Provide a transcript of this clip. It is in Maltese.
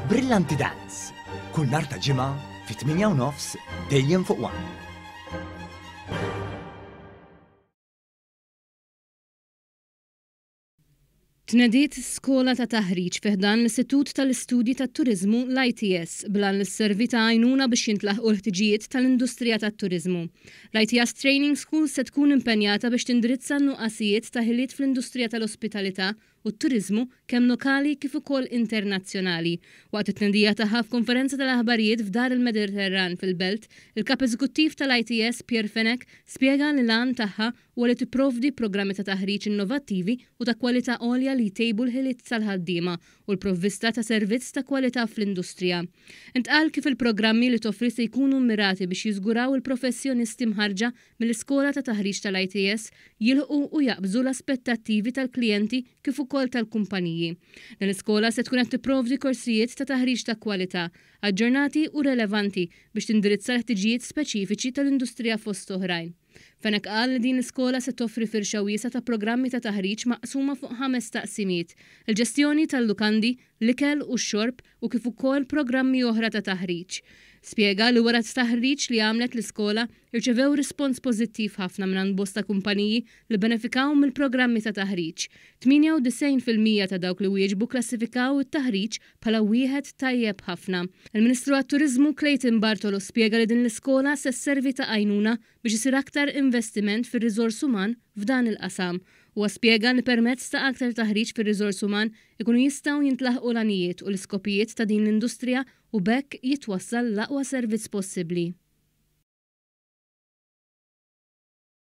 Brillanti Dance, kull nhar ta' Ġimgħa fit-8 u nofs dejjem fuq One. Tnediet skola ta' taħriġ fi ħdan l-Istitut tal-Istudji tat-Turiżmu, l-ITS, bl-għan li sservi ta' għajnuna biex jintlaħqu l-ħtiġijiet tal-industrija tat-turiżmu. L-ITS Training School se tkun impenjata biex tindirizza n-nuqqasijiet ta' ħiliet fl-industrija tal-ospitalità u t-turiżmu kemm lokali kif ukoll internazzjonali. Waqt it-tnedija tagħha f'konferenza tal-aħbarijiet f'Dar il-Mediterran fil-Belt, il-Kap Eżekuttiv tal-ITS Pierre Fenech spjega li l-għan tagħha huwa li tipprovdi programmi ta' taħriġ innovattivi u ta' kwalità għolja li jtejbu l-ħiliet tal-ħaddiema u l-provvista ta' servizz ta' kwalità fl-industrija. Intqal kif il-programmi li toffri se jkunu mmirati biex jiżguraw il-professjonisti mħarrġa mill-Iskola ta' Taħriġ tal-ITS jilħqu u jaqbżu l-aspettattivi tal-klijenti kif ukoll tal-kumpaniji. Din l-iskola se tkun qed tipprovdi korsijiet ta' taħriġ ta' kwalità, aġġornati u relevanti biex tindirizza l-ħtiġijiet speċifiċi tal-industrija fost oħrajn. Fenech qal li din l-iskola se toffri firxa wiesgħa ta' programmi ta' taħriġ maqsuma fuq ħames taqsimiet, il-ġestjoni tal-lukandi, l-ikel u x-xorb u kif ukoll programmi oħra ta' taħriġ. Spjega li wara t-taħriġ li għamlet l-iskola, irċevew rispons pożittiv ħafna mingħand bosta kumpaniji li bbenefikaw mill-programmi ta' taħriġ. 98% ta' dawk li wieġbu kklassifikaw it-taħriġ bħala wieħed tajjeb ħafna. Il-Ministru għat-Turiżmu Clayton Bartolo spjega li din l-iskola se sservi ta' għajnuna biex isir aktar investiment fir-riżors uman f'dan il-qasam. Huwa spjega li permezz ta' aktar taħriġ fir-riżors uman ikunu jistgħu jintlaħqu l-għanijiet u l-iskopijiet ta' din l-industrija u b'hekk jitwassal l-aqwa servizz possibbli.